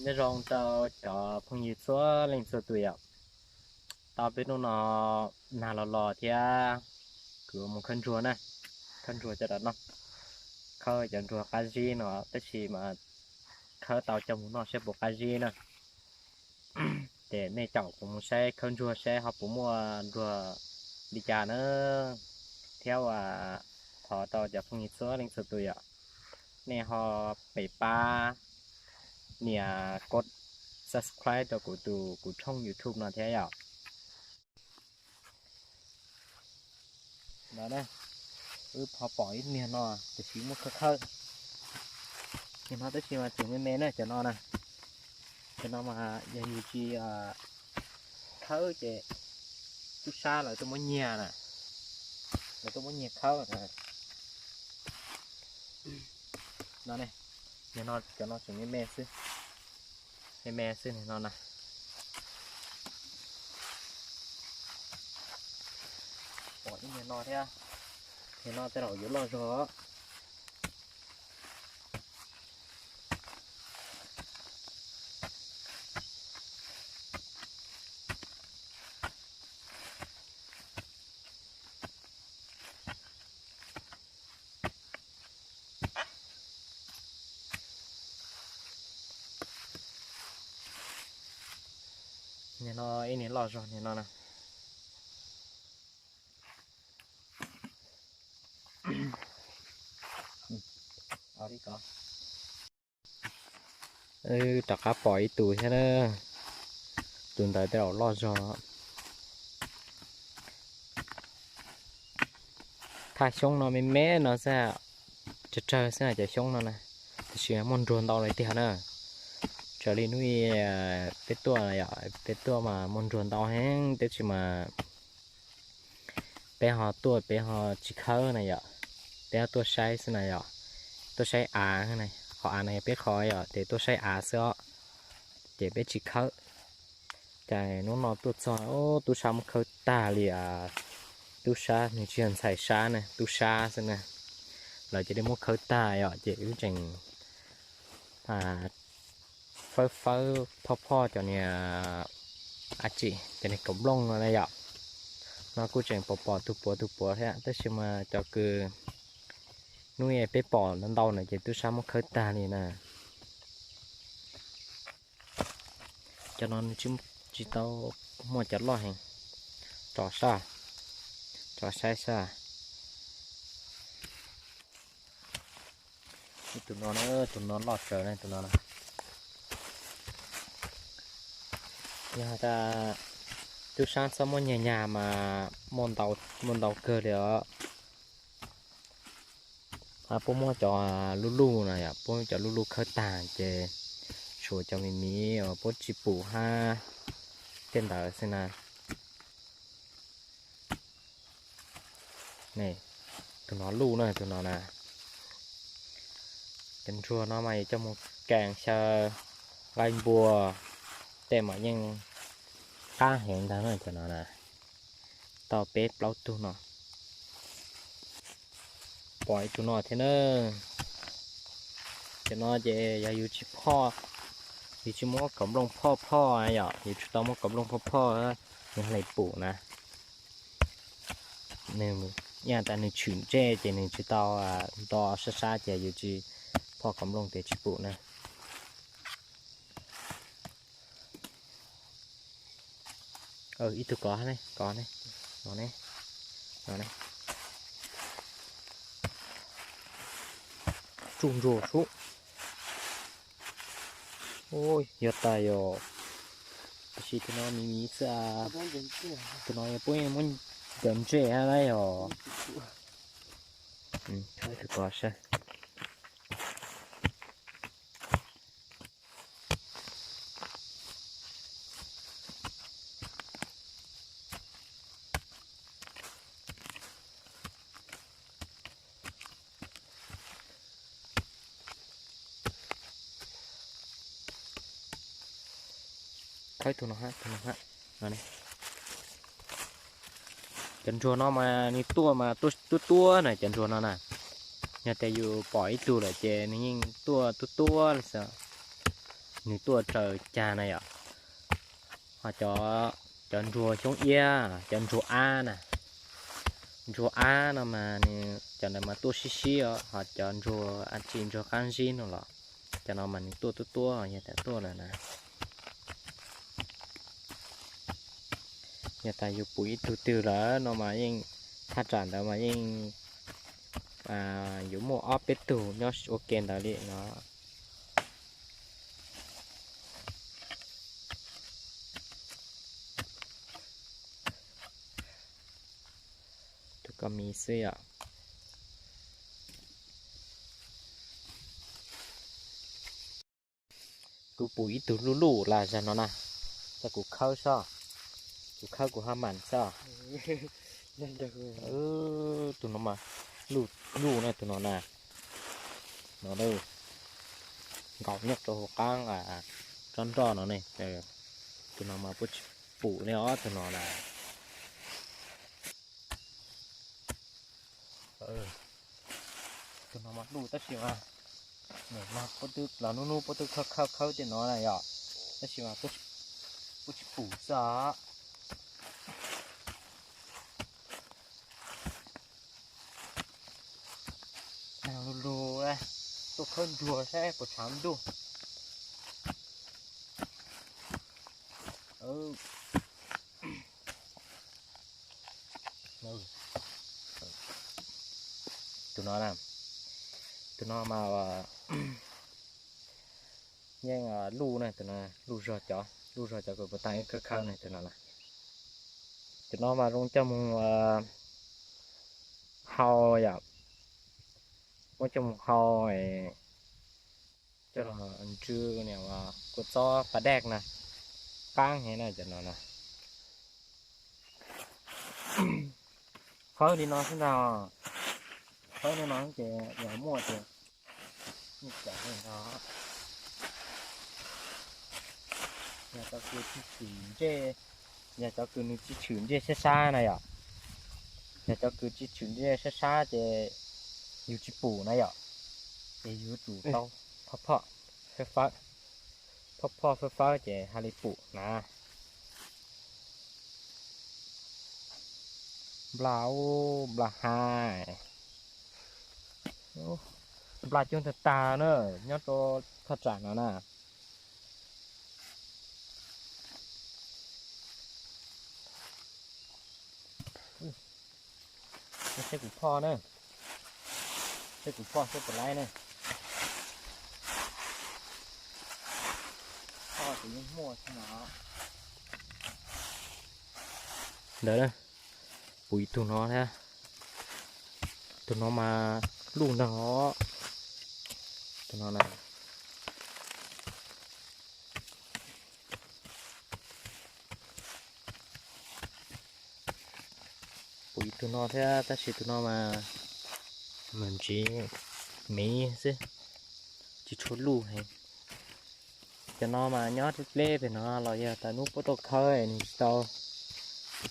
Nyob zoo rau cov phooj ywg txhua leej txhua tus yom. Tau peb hnub no nag los los thiab, kuv mus khawb ntsuag na, khawb ntsuag coj los noj, khawb cov ntsuag qab zib no tab sis mas khawb tau coj mus noj saib puas qab zib na. Ces nej caum kuv mus saib khawb ntsuag saib ho puas muaj ntsuag li cas na. Thiab uas thov rau cov phooj ywg txhua leej txhua tus yom, nej ho pem pab nias kos subscribe rau kuv tus kuv tshooj YouTube no thiab yom. No, wb ho pom ib niag no tiam sis muab khawb khawb. Niag no tab sis mas tseem me me na cov no na. Cov no mas yog yus tsis khawb ces tub sab lawv tuaj muab nyiag na, lawv tuaj muab nyiag khawb na. No ne, niag no cov no tseem me me xwb, me me xwb niag no na. Pom ib niag no thiab, niag no tej zaum yuav loj zog. Niag no ib niag loj zog niag no na. Rov qab pom ib tug thiab na, tus ntawd tej zaum loj zog. Thaj xyoob no me me no xwb, tsawg tsawg xwb cov xyoob no na, tab sis muaj ntsuag ntau li tiag na. Raws li hnub peb tuaj, peb tuaj mas muaj ntsuag ntau heev tab sis mas peb ho tuaj peb ho tsis khawb na yom, peb ho tuaj saib xwb na yom, tuaj saib av, qhov av no yog peb qhov yom, ces tuaj saib av xwb os, ces peb tsis khawb. Cas hnub no tuaj txog tub sab muab khawb tag li. Tub sab nws tsis yog ntxhais sab na, tub sab xwb na, lawv cia li muab khawb tag yom, ces wb tseem fawb fawb phoj phoj cov niag, a tsi, cov niag kaum nplooj no na yom. No kuj tseem pom pom tus puav tus puav thiab tab sis mas cov kws hnub peb pom ntau ntau na ces tub sab muab khawb tag li na. Cov no nws tsis tau muaj cov loj heev. Tso sab, tso saib sab. Tus no, tus no loj tsawv na tus no. Yog tas tub sab txhob muab nyag nyag mas muaj ntau kawg li os. Puab muab cov luj luj no yom, puab muab cov luj luj khawb tag ces tshuav cov me miv uas puab tsis pum hab tej ntawd xwb na. Tus no luj na, tus no na. Cov ntsuag no mas yuav coj mus kees xyaw nqaij npua tej mas yeej qab heev ntag na cov no na. Tau peb plaub tug no. Pom ib tug no thiab na. Cov no ces yog yus tsis phoj, yus tsis muab kaus nplooj phoj phoj yom, yus tsis tau muab kaus nplooj phoj phoj, nws ha li pum na. Nws, yog tas nws tshwm ntsej ces nws tsis tau nto sab sab ces yus tsis phoj kaus nplooj ces tsis pum na. Ib tug kov ne, kov ne, no ne, no ne. Tsuj ntsuag sub. Yog tas yog, tab sis tus no miv miv xwb. Tus no yog puab muab ncaws ntsej hab na yog. Tus kov sab. Khawb tus no hab, tus no hab. Cov ntsuag no mas nws tuaj mas tuaj tuab tuab na cov ntsuag no na. Yog tas yus pom ib tug lawm ces nws yeej tuaj tuab tuab li xwb. nws tuaj raws cag na yom. Ho cov, cov ntsuag xyoob iab, cov ntsuag ab na, ntsuag ab no mas nws cov ntawd mas tuaj sib sib os, ho cov ntsuag ab tsi ntsuag qab zib no los cov no mas nws tuaj tuaj tuaj yog tas tuaj lawm na. Yog tas yus pum ib tug twg lawm no mas yeej, thaj tsam ntawd mas yeej yuav muaj ob peb tug nyob ua ke ntawd li no. Tus ko miv xwb yom. Kuv pum ib tug luj luj las zag no na, ces kuv khawb sob, kuv khawb kuv haj mam sob. Tus no mas luj luj na tus no na, no nkaum nyob rau hauv qab tsob nroj no ne. Tus no mas puab tsis pum li os tus no na. Tus no mas luj tab sis mas, no puab twb los nub nub puab twb khawb khawb khawb tej no na yom, tab sis mas puab tsis pum xwb os. Lug lug tuaj khawb ntsuag saib puas tshav ntuj. Tus no, tus no mas yeej luj na, tus no luj zog cov, luj zog cov kuv puas tag ib khawb khawb na tus no na. Tus no mas zoo coj moog hau yom, muab coj moog hau coj los ntsw niam kua txob pas dej na, qaab heev na cov no na. Khawb li no xwb ntag, khawb li no ces yog muaj ces, yog cov kws tsis tshwm ntsej, yog cov kws nws tsis tshwm ntsej sab sab na yom, yog cov kws tsis tshwm ntsej sab sab ces yus tsis pum na yom, ces yus yuav tsum tau phoj phoj, fawb fawb, phoj phoj fawb fawb ces haj li pum na. Nplas, nplas has, nplas coob tag tag na, nyob rau thaj tsam no na. Saib kuv phoj na, saib kuv phoj saib puas laib na. Phoj ces yeej muaj xwb no. Ntawd, pum ib tug no thiab, tus no mas luj ntag os, tus no na. Pum ib tug no thiab tab sis tus no mas, mas ntsis miv xwb, tsis tshua luj heev. Cov no mas nyob deb deb pem no los yog tas nub puab tuaj khawb nws tsis tau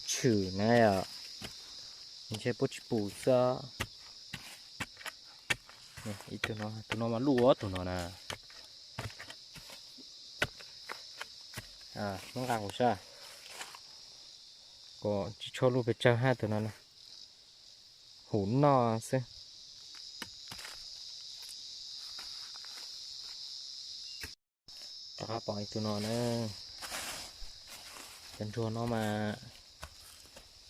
tshwm na yom, ntshe puab tsis pum xwb. Ib tug no, tus no mas luj os tus no na. Muab nqa kuv saib, kuv tsis tshua luj pes tsawg hab tus no na, hum noj xwb. Rov qab pom ib tug no na, cov ntsuag no mas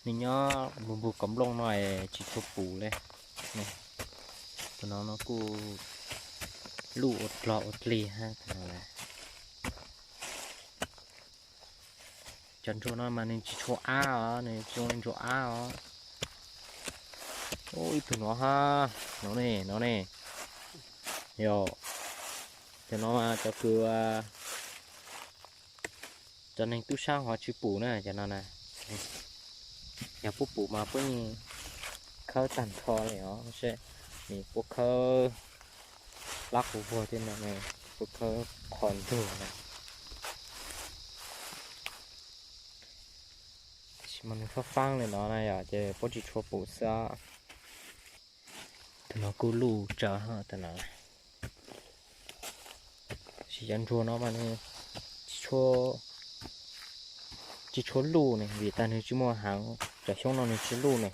nws nyob npug npug kom nplooj no es tsis tshua pum li. Tus no no kuj luj ua dlog ua dlig hab tus no na. Cov ntsuag no mas nws tsis tshua ab os, nws tsis zoo li ntsuag ab os. Ib tug no hab, no ne, no ne. Yog, cov no mas cov kws, cov neeg tub sab hov tsis pum na cov no na. Yog puab pum mas puab yeej khawb tag nrho li os, puab khawb lab quas vuag tej no, puab khawb qhov ntug na. Tab sis mas nws fab faab li no na yom, ces puab tsis tshua pum xwb. Tus no kuj luj tsawv hab tus no. Tab sis Cov ntsuag no mas nws tsis tshua luj ne, vim tas nws tsis muaj heev, cov xyoob no nws tsis luj ne.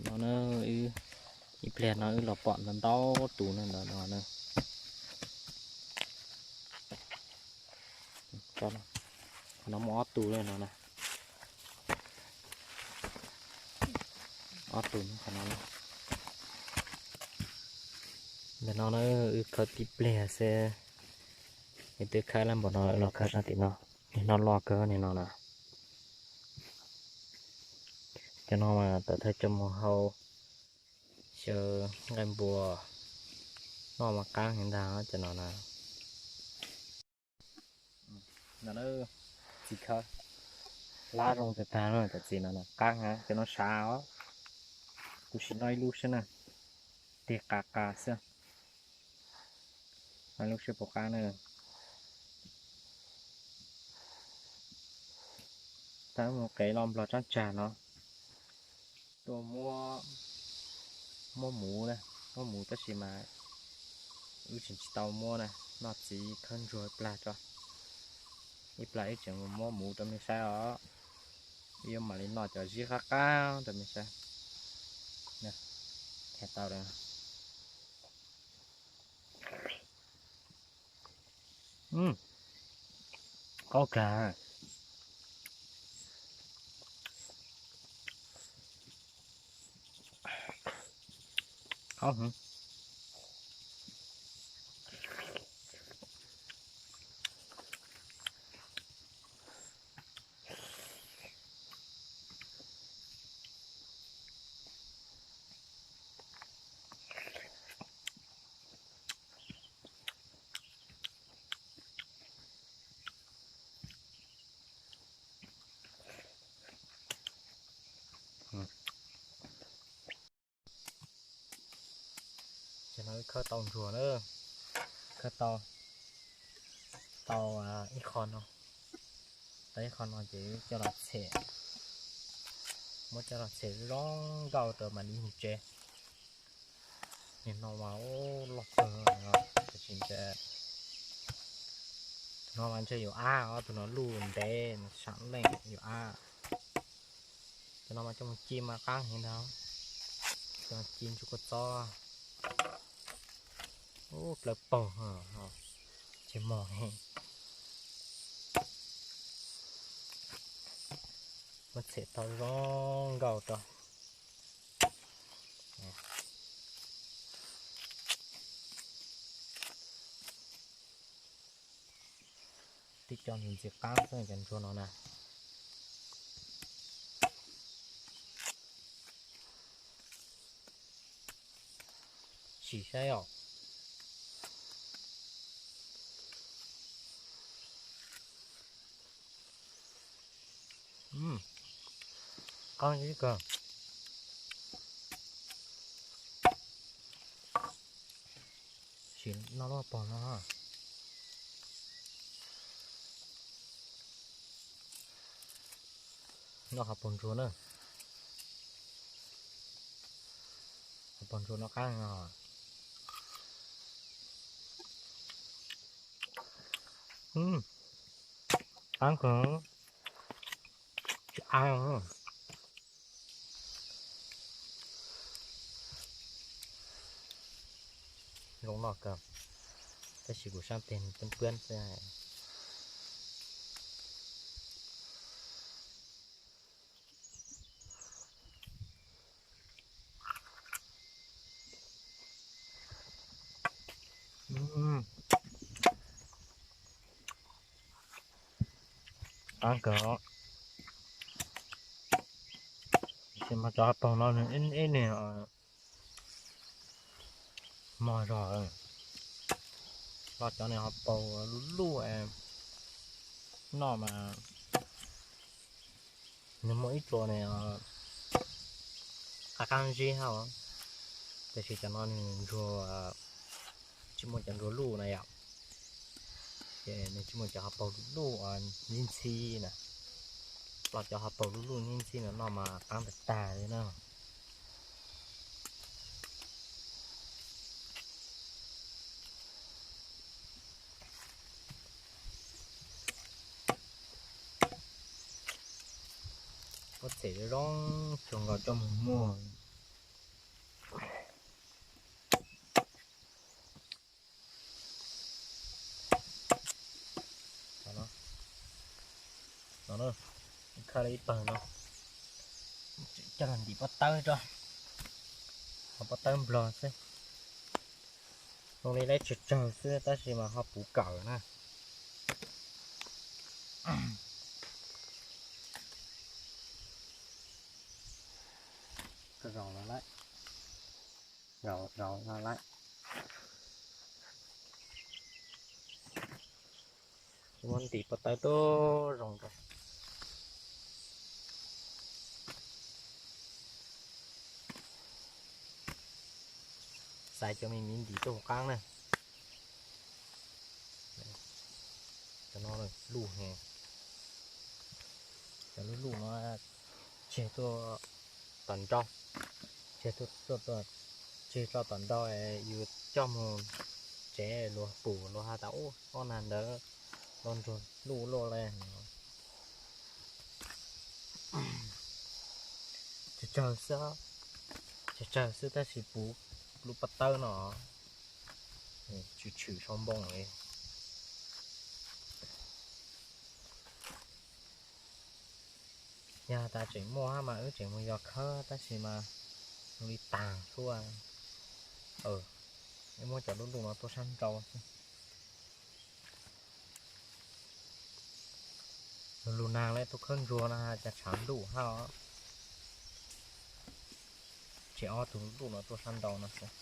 No na, ib pliag no wb los pom ntau ntau tus na, no na. No muaj ob tug li no na. Ob tug qhov no. Ntawm no na, wb khawb tib pliag xwb, es twb khawb lawm npaum no los khawb sab tim no. Nim no loj kawg nim no na. Cov no mas tawm thawj coj mus hau xyaw nqaij npua noj mas qab heev ntag cov no na. Txiv khawb hlab zoo tag tag no, cov txiv no qab heev, cov no sav os. Kuv sim noj ib lub xwb na, tig qas qas xwb. Noj ib lub seb puas qab na. Tab mus qev los nplog tsab tsag no, tuaj muab, muab muv na, muab muv tab sis mas wb tseem tsis tau muab na, noj txiv khawb ntsuag ib plag tso, ib plag wb tseem mus muab muv rau mej saib os. Wb yuav mam li noj cov zib qab qab rau mej saib. Tau lawm. Qaub kawg. Qaub heev. Ces no wb khawb tau ntsuag na, khawb tau, tau ib qho no, tau ib qho no ces wb coj los txhem, muab coj los txhem zoo nkauj rau mam li mus tsev. Nim no mas loj kawg, tus no mas ntshe yuav ab, tus no luj ntev, sam leej yuav ab. Cov no mas coj mus ci mas qab heev ntag, coj mus ci ntsuj kua txob. Ub, plawv paug, tsis mos. Muab txhem tau zoo nkauj rau. Tib co ntxim qab xwb cov ntsuag no na. Sim saib os. Qab ib kawg. Sim noj lub hauv paus no. Noj hauv paus ntsuag na. Hauv paus ntsuag no qab no. Qab kawg. Tsis ab. Zoo noj kawg, tab sis kuv sab teg pwb pwb xwb. Qab kawg. Tab sis mas cov hauv paus no nws ib ib niag mos zog, los cov niag hauv paus luj luj noj mas nws muaj ib txhia niag qab qab zib hab, tab sis cov no nws ntsuag tsis muaj cov ntsuag luj na yom, ces nws tsis muaj cov hauv paus luj luj ntxhib ntxhib na. Los cov hauv paus luj luj ntxhib ntxhib no noj mas qab tag tag li na. Muab txhem zoo zoo, tsuag nkaus coj mus muag. No, no, khawb li ib pawg no, coj los ntim pob tawb tso, ho pob tawb nplog xwb. Zoo li lawv tsawg tsawg xwb tab sis mas ho puv kawm na. Zaum no lawm, zaum no lawm. Muab ntim pob tawb tuaj zoo rau. Xaiv cov me miv ntim tuaj hauv qab na. Cov no luj heev. Cov luj luj no tseg tuaj tom nrau, tseg tuaj, tseg tso tom nrau, yus coj mus tsev luag pum luag has tas ub ob nag ntawd los ntsuag luj luaj li no. Tsawg tsawg xwb, tsawg tsawg xwb tab sis puv lub pob tawb no tshwm tshwm sau npoo li. Yog tas tseem muaj hab mas wb tseem mus yos khawb tab sis mas zoo li tag xwb. Wb muab cov lub luj no tuaj sab nrau xwb. Lug lug nag lawm tuaj khawb ntsuag no cas tshav ntuj hab. Tseg ob tug luj no tuaj sab nrau no xwb.